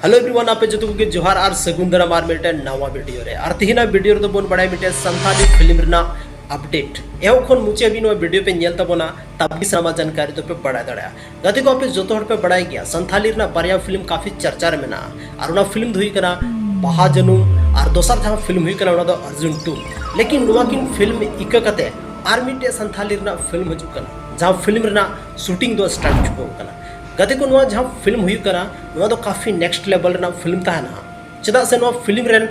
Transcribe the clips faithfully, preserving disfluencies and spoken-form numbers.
Hello everyone, ᱟᱯᱮ ᱡᱚᱛᱚ ᱠᱚᱜᱮ ᱡᱚᱦᱟᱨ ᱟᱨ ᱥᱟᱹᱜᱩᱱ ᱫᱟᱨᱟᱢ ᱟᱨ ᱢᱤᱫᱴᱮᱱ ᱱᱟᱣᱟ ᱵᱷᱤᱰᱤᱭᱳ ᱨᱮ᱾ ᱟᱨ ᱛᱮᱦᱮᱧᱟᱜ ᱵᱷᱤᱰᱤᱭᱳ ᱨᱮᱫᱚ ᱵᱚᱱ ᱵᱟᱲᱟᱭᱟ ᱢᱤᱫᱴᱮᱱ ᱥᱟᱱᱛᱟᱲᱤ ᱯᱷᱤᱞᱢ ᱨᱮᱱᱟᱜ ᱟᱯᱰᱮᱴ᱾ ᱮᱦᱚᱵ ᱠᱷᱚᱱ ᱢᱩᱪᱟᱹᱫ ᱦᱟᱹᱵᱤᱡ ᱱᱚᱣᱟ ᱵᱷᱤᱰᱤᱭᱳ ᱯᱮ ᱧᱮᱞ ᱛᱟᱵᱚᱱᱟ, ᱛᱟᱵ ᱜᱮ ᱥᱟᱱᱟᱢᱟᱜ ᱡᱟᱱᱠᱟᱨᱤ ᱫᱚᱯᱮ ᱵᱟᱲᱟᱭ ᱫᱟᱲᱮᱭᱟᱜᱼᱟ᱾ ᱜᱟᱛᱮ ᱠᱚ, ᱟᱯᱮ ᱡᱚᱛᱚ ᱦᱚᱲ ᱯᱮ ᱵᱟᱲᱟᱭ ᱜᱮᱭᱟ, ᱥᱟᱱᱛᱷᱟᱞᱤ ᱨᱮᱱᱟᱜ ᱵᱟᱨᱭᱟ ᱯᱷᱤᱞᱢ ᱠᱟᱯᱷᱤ ᱪᱟᱨᱪᱟ ᱨᱮ ᱢᱮᱱᱟᱜᱼᱟ, ᱟᱨ ᱚᱱᱟ ᱯᱷᱤᱞᱢ ᱫᱚ ᱦᱩᱭᱩᱜ ᱠᱟᱱᱟ ᱵᱟᱦᱟ ᱡᱟᱹᱱᱩᱢ, ᱟᱨ ᱫᱚᱥᱟᱨ ᱡᱟᱦᱟᱸ ᱯᱷᱤᱞᱢ ᱦᱩᱭᱩᱜ ᱠᱟᱱᱟ ᱚᱱᱟ ᱫᱚ ᱟᱨᱡᱩᱱ ᱴᱩ᱾ ᱞᱮᱠᱤᱱ ᱱᱚᱣᱟ ᱠᱤᱱ ᱯᱷᱤᱞᱢ ᱤᱠᱟᱹ ᱠᱟᱛᱮ ᱟᱨ ᱢᱤᱫᱴᱮᱡ ᱥᱟᱱᱛᱷᱟᱞᱤ ᱨᱮᱱᱟᱜ ᱯᱷᱤᱞᱢ ᱦᱤᱡᱩᱜ ᱠᱟᱱᱟ, ᱡᱟᱦᱟᱸ ᱯᱷᱤᱞᱢ ᱨᱮᱱᱟᱜ ᱥᱩᱴᱤᱝ ᱫᱚ ᱥᱴᱟᱨᱴ ᱪᱩᱠᱟᱹᱣ ᱠᱟᱱᱟ᱾ ᱜᱟᱛᱮ ᱠᱚ, ᱱᱚᱣᱟ ᱡᱟᱦᱟᱸ ᱯᱷᱤᱞᱢ ᱦᱩᱭᱩᱜ ᱠᱟᱱᱟ, ᱱᱚᱣᱟ ᱫᱚ ᱠᱟᱯᱷᱤ ᱱᱮᱠᱥᱴ ᱞᱮᱵᱮᱞ ᱨᱮᱱᱟᱜ ᱯᱷᱤᱞᱢ ᱛᱟᱦᱮᱱᱟ᱾ ᱪᱮᱫᱟᱜ ᱥᱮ ᱱᱚᱣᱟ ᱯᱷᱤᱞᱢ ᱨᱮᱱ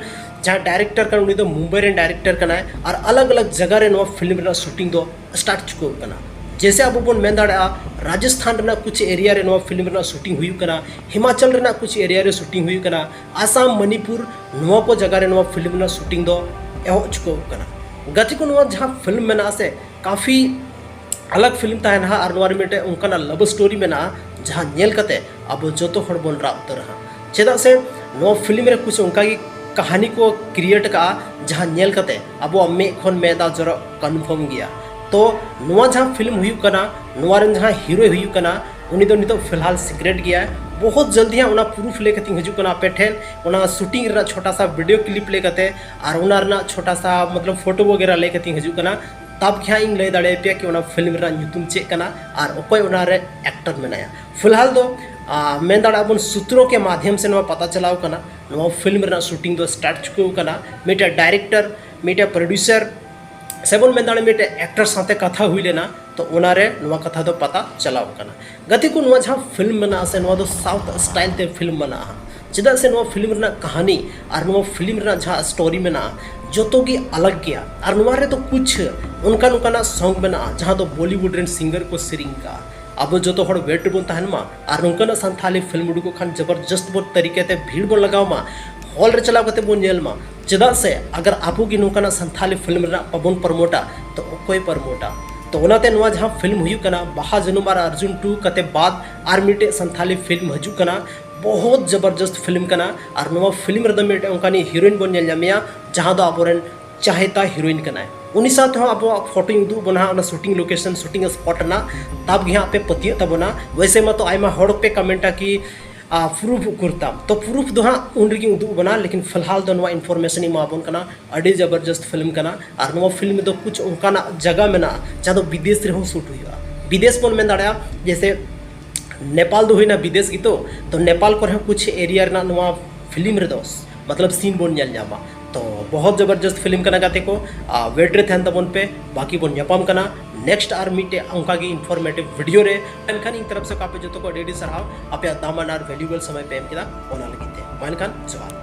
ᱡᱟᱦᱟᱸᱭ ᱰᱟᱭᱨᱮᱠᱴᱚᱨ ᱠᱟᱱᱟ, ᱩᱱᱤ ᱫᱚ ᱢᱩᱢᱵᱟᱭ ᱨᱮᱱ ᱰᱟᱭᱨᱮᱠᱴᱚᱨ ᱠᱟᱱᱟᱭ, ᱟᱨ ᱟᱞᱟᱜᱽ ᱟᱞᱟᱜᱽ ᱡᱟᱭᱜᱟ ᱨᱮ ᱱᱚᱣᱟ ᱯᱷᱤᱞᱢ ᱨᱮᱱᱟᱜ ᱥᱩᱴᱤᱝ ᱫᱚ ᱥᱴᱟᱨᱴ ᱪᱩᱠᱟᱹᱣ ᱠᱟᱱᱟ᱾ ᱡᱮᱭᱥᱮ ᱟᱵᱚ ᱵᱚᱱ ᱢᱮᱱ ᱫᱟᱲᱮᱭᱟᱜᱼᱟ, ᱨᱟᱡᱚᱥᱛᱷᱟᱱ ᱨᱮᱱᱟᱜ ᱠᱩᱪ ᱮᱨᱤᱭᱟ ᱨᱮ ᱱᱚᱣᱟ ᱯᱷᱤᱞᱢ ᱨᱮᱱᱟᱜ ᱥᱩᱴᱤᱝ ᱦᱩᱭᱩᱜ ᱠᱟᱱᱟ, ᱦᱤᱢᱟᱪᱚᱞ ᱨᱮᱱᱟᱜ ᱠᱩᱪ ᱮᱨᱤᱭᱟ ᱨᱮ ᱥᱩᱴᱤᱝ ᱦᱩᱭᱩᱜ ᱠᱟᱱᱟ, ᱟᱥᱟᱢ, ᱢᱚᱱᱤᱯᱩᱨ, ᱱᱚᱣᱟ ᱠᱚ ᱡᱟᱭᱜᱟ ᱨᱮ ᱱᱚᱣᱟ ᱯᱷᱤᱞᱢ ᱨᱮᱱᱟᱜ ᱥᱩᱴᱤᱝ ᱫᱚ ᱮᱦᱚᱵ ᱪᱩᱠᱟᱹᱣ ᱠᱟᱱᱟ᱾ ᱜᱟᱛᱮ ᱠᱚ, ᱱᱚᱣᱟ ᱡᱟᱦᱟᱸ ᱯᱷᱤᱞᱢ ᱢᱮᱱᱟᱜᱼᱟ ᱥᱮ, ᱠᱟᱯᱷᱤ ᱟᱞᱟᱜᱽ ᱯᱷᱤᱞᱢ ᱛᱟᱦᱮᱱᱟ ᱦᱟᱸᱜ, ᱟᱨ ᱱᱚᱣᱟ ᱨᱮ ᱢᱤᱫᱴᱮᱡ ᱚᱱᱠᱟᱱᱟᱜ ᱞᱟᱵᱷ ᱥᱴᱳᱨᱤ ᱢᱮᱱᱟᱜᱼᱟ, ᱡᱟᱦᱟᱸ ᱧᱮᱞ ᱠᱟᱛᱮ ᱟᱵᱚ ᱡᱚᱛᱚ ᱦᱚᱲ ᱵᱚᱱ ᱨᱟᱜ ᱩᱛᱟᱹᱨᱟ ᱦᱟᱸᱜ᱾ ᱪᱮᱫᱟᱜ ᱥᱮ ᱱᱚᱣᱟ ᱯᱷᱤᱞᱢ ᱨᱮ ᱠᱩᱪ ᱚᱱᱠᱟ ᱜᱮ ᱠᱟᱹᱦᱱᱤ ᱠᱚ ᱠᱨᱤᱭᱮᱴ ᱠᱟᱜᱼᱟ, ᱡᱟᱦᱟᱸ ᱧᱮᱞ ᱠᱟᱛᱮ ᱟᱵᱚᱣᱟᱜ ᱢᱮᱫ ᱠᱷᱚᱱ ᱢᱮᱫ ᱫᱟᱜ ᱡᱚᱨᱚᱜ ᱠᱚᱱᱯᱷᱟᱨᱢ ᱜᱮᱭᱟ᱾ ᱛᱚ ᱱᱚᱣᱟ ᱡᱟᱦᱟᱸ ᱯᱷᱤᱞᱢ ᱦᱩᱭᱩᱜ ᱠᱟᱱᱟ, ᱱᱚᱣᱟ ᱨᱮᱱ ᱡᱟᱦᱟᱸ ᱦᱤᱨᱳᱭ ᱦᱩᱭᱩᱜ ᱠᱟᱱᱟ, ᱩᱱᱤ ᱫᱚ ᱱᱤᱛᱚᱜ ᱯᱷᱤᱞᱦᱟᱞ ᱥᱤᱠᱨᱮᱴ ᱜᱮᱭᱟᱭ᱾ ᱵᱚᱦᱩᱛ ᱡᱚᱞᱫᱤ ᱦᱟᱸᱜ ᱚᱱᱟ ᱯᱨᱩᱯᱷ ᱞᱮ ᱠᱟᱛᱮᱧ ᱦᱤᱡᱩᱜ ᱠᱟᱱᱟ ᱟᱯᱮ ᱴᱷᱮᱱ, ᱚᱱᱟ ᱥᱩᱴᱤᱝ ᱨᱮᱱᱟᱜ ᱪᱷᱳᱴᱟ ᱥᱟ ᱵᱷᱤᱰᱤᱭᱳ ᱠᱞᱤᱯ ᱞᱮ ᱠᱟᱛᱮ, ᱟᱨ ᱚᱱᱟ ᱨᱮᱱᱟᱜ ᱪᱷᱳᱴᱟ ᱥᱟ ᱢᱚᱛᱞᱚᱵ ᱯᱷᱳᱴᱳ ᱣᱟᱜᱮᱨᱟ ᱞᱮ ᱠᱟᱛᱮᱧ ᱦᱤᱡᱩᱜ ᱠᱟᱱᱟ᱾ ᱛᱟᱵ ᱜᱮ ᱦᱟᱸᱜ ᱤᱧ ᱞᱟᱹᱭ ᱫᱟᱲᱮᱭᱟᱯᱮᱭᱟ ᱠᱤ ᱚᱱᱟ ᱯᱷᱤᱞᱢ ᱨᱮᱱᱟᱜ ᱧᱩᱛᱩᱢ ᱪᱮᱫ ᱠᱟᱱᱟ ᱟᱨ ᱚᱠᱚᱭ ᱚᱱᱟ ᱨᱮ ᱮᱠᱴᱚᱨ ᱢᱮᱱᱟᱭᱟ᱾ ᱯᱷᱤᱞᱦᱟᱞ ᱫᱚ, ᱟ, ᱢᱮᱱ ᱫᱟᱲᱮᱭᱟᱜᱼᱟ ᱵᱚᱱ ᱥᱩᱛᱨᱚ ᱠᱮ ᱢᱟᱫᱷᱭᱚᱢ ᱥᱮ ᱱᱚᱣᱟ ᱯᱟᱛᱟ ᱪᱟᱞᱟᱣ ᱠᱟᱱᱟ, ᱱᱚᱣᱟ ᱯᱷᱤᱞᱢ ᱨᱮᱱᱟᱜ ᱥᱩᱴᱤᱝ ᱫᱚ ᱥᱴᱟᱨᱴ ᱪᱩᱠᱟᱹᱣ ᱠᱟᱱᱟ᱾ ᱢᱤᱫᱴᱮᱡ ᱰᱟᱭᱨᱮᱠᱴᱚᱨ, ᱢᱤᱫᱴᱮᱡ ᱯᱨᱚᱰᱭᱩᱥᱟᱨ, ᱥᱮ ᱵᱚᱱ ᱢᱮᱱ ᱫᱟᱲᱮᱭᱟᱜᱼᱟ ᱢᱤᱫᱴᱮᱡ ᱮᱠᱴᱚᱨ ᱥᱟᱶᱛᱮ ᱠᱟᱛᱷᱟ ᱦᱩᱭ ᱞᱮᱱᱟ, ᱛᱚ ᱚᱱᱟᱨᱮ ᱱᱚᱣᱟ ᱠᱟᱛᱷᱟ ᱫᱚ ᱯᱟᱛᱟ ᱪᱟᱞᱟᱣ ᱠᱟᱱᱟ᱾ ᱜᱟᱛᱮ ᱠᱚ, ᱱᱚᱣᱟ ᱡᱟᱦᱟᱸ ᱯᱷᱤᱞᱢ ᱢᱮᱱᱟᱜᱼᱟ ᱥᱮ, ᱱᱚᱣᱟ ᱫᱚ ᱥᱟᱣᱩᱛᱷ ᱥᱴᱟᱭᱤᱞ ᱛᱮ ᱯᱷᱤᱞᱢ ᱢᱮᱱᱟᱜᱼᱟ᱾ ᱪᱮᱫᱟᱜ ᱥᱮ ᱱᱚᱣᱟ ᱯᱷᱤᱞᱢ ᱨᱮᱱᱟᱜ ᱠᱟᱹᱦᱱᱤ ᱟᱨ ᱱᱚᱣᱟ ᱯᱷᱤᱞᱢ ᱨᱮᱱᱟᱜ ᱡᱟᱦᱟᱸ ᱥᱴᱳᱨᱤ ᱢᱮᱱᱟᱜᱼᱟ, ᱡᱚᱛᱚ ᱜᱮ ᱟᱞᱟᱜᱽ ᱜᱮᱭᱟ᱾ ᱟᱨ ᱱᱚᱣᱟ ᱨᱮᱫᱚ ᱠᱩᱪᱷ ᱚᱱᱠᱟ ᱱᱚᱝᱠᱟᱱᱟᱜ ᱥᱚᱝ ᱢᱮᱱᱟᱜᱼᱟ, ᱡᱟᱦᱟᱸ ᱫᱚ ᱵᱚᱞᱤᱣᱩᱰ ᱨᱮᱱ ᱥᱤᱝᱜᱟᱨ ᱠᱚ ᱥᱮᱨᱮᱧ ᱠᱟᱜᱼᱟ᱾ ᱟᱵᱚ ᱡᱚᱛᱚ ᱦᱚᱲ ᱣᱮᱴ ᱨᱮᱵᱚᱱ ᱛᱟᱦᱮᱱ ᱢᱟ, ᱟᱨ ᱱᱚᱝᱠᱟᱱᱟᱜ ᱥᱟᱱᱛᱷᱟᱞᱤ ᱯᱷᱤᱞᱢ ᱩᱰᱩᱠᱚᱜ ᱠᱷᱟᱱ ᱡᱚᱵᱚᱨᱡᱚᱥᱛ ᱵᱚᱱ ᱛᱟᱹᱨᱤᱠᱟ ᱛᱮ ᱵᱷᱤᱲ ᱵᱚᱱ ᱞᱟᱜᱟᱣ ᱢᱟ, ᱦᱚᱞ ᱨᱮ ᱪᱟᱞᱟᱣ ᱠᱟᱛᱮ ᱵᱚᱱ ᱧᱮᱞ ᱢᱟ᱾ ᱪᱮᱫᱟᱜ ᱥᱮ ᱟᱜᱟᱨ ᱟᱵᱚ ᱜᱮ ᱱᱚᱝᱠᱟᱱᱟᱜ ᱥᱟᱱᱛᱷᱟᱞᱤ ᱯᱷᱤᱞᱢ ᱨᱮᱱᱟᱜ ᱵᱟᱵᱚᱱ ᱯᱨᱚᱢᱳᱴᱟ, ᱛᱚ ᱚᱠᱚᱭ ᱯᱨᱚᱢᱳᱴᱟ? ᱛᱚ ᱚᱱᱟᱛᱮ ᱱᱚᱣᱟ ᱡᱟᱦᱟᱸ ᱯᱷᱤᱞᱢ ᱦᱩᱭᱩᱜ ᱠᱟᱱᱟ ᱵᱟᱦᱟ ᱡᱟᱹᱱᱩᱢ ᱟᱨ ᱟᱨᱡᱩᱱ ᱴᱩ ᱠᱟᱛᱮ ᱵᱟᱫ ᱟᱨ ᱢᱤᱫᱴᱮᱡ ᱥᱟᱱᱛᱷᱟᱞᱤ ᱯᱷᱤᱞᱢ ᱦᱤᱡᱩᱜ ᱠᱟᱱᱟ, ᱵᱚᱦᱩᱛ ᱡᱚᱵᱚᱨᱡᱚᱥᱛ ᱯᱷᱤᱞᱢ ᱠᱟᱱᱟ᱾ ᱟᱨ ᱱᱚᱣᱟ ᱯᱷᱤᱞᱢ ᱨᱮᱫᱚ ᱢᱤᱫᱴᱮᱡ ᱚᱱᱠᱟᱱᱤᱡ ᱦᱤᱨᱳᱭᱤᱱ ᱵᱚᱱ ᱧᱮᱞ ᱧᱟᱢᱮᱭᱟ, ᱡᱟᱦᱟᱸ ᱫᱚ ᱟᱵᱚᱨᱮᱱ ᱪᱟᱦᱮᱛᱟ ᱦᱤᱨᱳᱭᱤᱱ ᱠᱟᱱᱟᱭ᱾ ᱩᱱᱤ ᱥᱟᱶ ᱛᱮᱦᱚᱸ ᱟᱵᱚᱣᱟᱜ ᱯᱷᱳᱴᱳᱧ ᱩᱫᱩᱜ ᱟᱵᱚᱱᱟ ᱦᱟᱸᱜ, ᱚᱱᱟ ᱥᱩᱴᱤᱝ ᱞᱳᱠᱮᱥᱚᱱ, ᱥᱩᱴᱤᱝ ᱥᱯᱚᱴ ᱨᱮᱱᱟᱜ᱾ ᱛᱟᱵ ᱜᱮ ᱦᱟᱸᱜ ᱯᱮ ᱯᱟᱹᱛᱭᱟᱹᱜ ᱛᱟᱵᱚᱱᱟ᱾ ᱣᱮᱥᱮ ᱢᱟᱛᱚ ᱟᱭᱢᱟ ᱦᱚᱲ ᱯᱮ ᱠᱚᱢᱮᱱᱴᱟ ᱠᱤ ᱯᱨᱩᱯᱷ ᱩᱠᱩᱨ ᱛᱟᱢ? ᱛᱚ ᱯᱨᱩᱯᱷ ᱫᱚ ᱦᱟᱸᱜ ᱩᱱ ᱨᱮᱜᱮ ᱩᱫᱩᱜ ᱟᱵᱚᱱᱟ, ᱞᱮᱠᱤᱱ ᱯᱷᱤᱞᱦᱟᱞ ᱫᱚ ᱱᱚᱣᱟ ᱤᱱᱯᱷᱚᱨᱢᱮᱥᱚᱱ ᱤᱧ ᱮᱢᱟ ᱵᱚᱱ ᱠᱟᱱᱟ᱾ ᱟᱹᱰᱤ ᱡᱚᱵᱚᱨᱡᱚᱥᱛ ᱯᱷᱤᱞᱢ ᱠᱟᱱᱟ, ᱟᱨ ᱱᱚᱣᱟ ᱯᱷᱤᱞᱢ ᱨᱮᱫᱚ ᱠᱩᱪ ᱚᱱᱠᱟᱱᱟᱜ ᱡᱟᱭᱜᱟ ᱢᱮᱱᱟᱜᱼᱟ ᱡᱟᱦᱟᱸ ᱫᱚ ᱵᱤᱫᱮᱥ ᱨᱮᱦᱚᱸ ᱥᱩᱴ ᱦᱩᱭᱩᱜᱼᱟ᱾ ᱵᱤᱫᱮᱥ ᱵᱚᱱ ᱢᱮᱱ ᱫᱟᱲᱮᱭᱟᱜᱼᱟ, ᱡᱮᱭᱥᱮ ᱱᱮᱯᱟᱞ ᱫᱚ ᱦᱩᱭᱱᱟ ᱵᱤᱫᱮᱥ ᱜᱮᱛᱚ, ᱛᱚ ᱱᱮᱯᱟᱞ ᱠᱚᱨᱮ ᱦᱚᱸ ᱠᱩᱪ ᱮᱨᱤᱭᱟ ᱨᱮᱱᱟᱜ ᱱᱚᱣᱟ ᱯᱷᱤᱞᱢ ᱨᱮᱫᱚ ᱢᱚᱛᱞᱚᱵ ᱥᱤᱱ ᱵᱚᱱ ᱧᱮᱞ ᱧᱟᱢᱟ᱾ ᱛᱚ ᱵᱚᱦᱚᱛ ᱡᱚᱵᱚᱨᱡᱚᱥᱛ ᱯᱷᱤᱞᱢ ᱠᱟᱱᱟ ᱜᱟᱛᱮ ᱠᱚ, ᱟᱨ ᱣᱮᱴ ᱨᱮ ᱛᱟᱦᱮᱱ ᱛᱟᱵᱚᱱ ᱯᱮ, ᱵᱟᱠᱤ ᱵᱚᱱ ᱧᱟᱯᱟᱢ ᱠᱟᱱᱟ ᱱᱮᱠᱥᱴ ᱟᱨ ᱢᱤᱫᱴᱮᱡ ᱚᱱᱠᱟ ᱜᱮ ᱤᱱᱯᱷᱚᱨᱢᱮᱴᱤᱵᱷ ᱵᱷᱤᱰᱤᱭᱳ ᱨᱮ᱾ ᱢᱮᱱᱠᱷᱟᱱ ᱤᱧ ᱛᱚᱨᱚᱯ ᱥᱮ ᱠᱷᱚᱱ ᱟᱯᱮ ᱡᱚᱛᱚ ᱠᱚ ᱟᱹᱰᱤ ᱟᱹᱰᱤ ᱥᱟᱨᱦᱟᱣ ᱟᱯᱮᱭᱟᱜ ᱫᱟᱢᱟᱱ ᱟᱨ ᱵᱷᱮᱞᱩᱵᱮᱞ ᱥᱚᱢᱚᱭ ᱯᱮ ᱮᱢ ᱠᱮᱫᱟ, ᱚᱱᱟ ᱞᱟᱹᱜᱤᱫ ᱛᱮ᱾ ᱢᱟ ᱮᱱᱠᱷᱟᱱ ᱡᱚᱦᱟᱨ᱾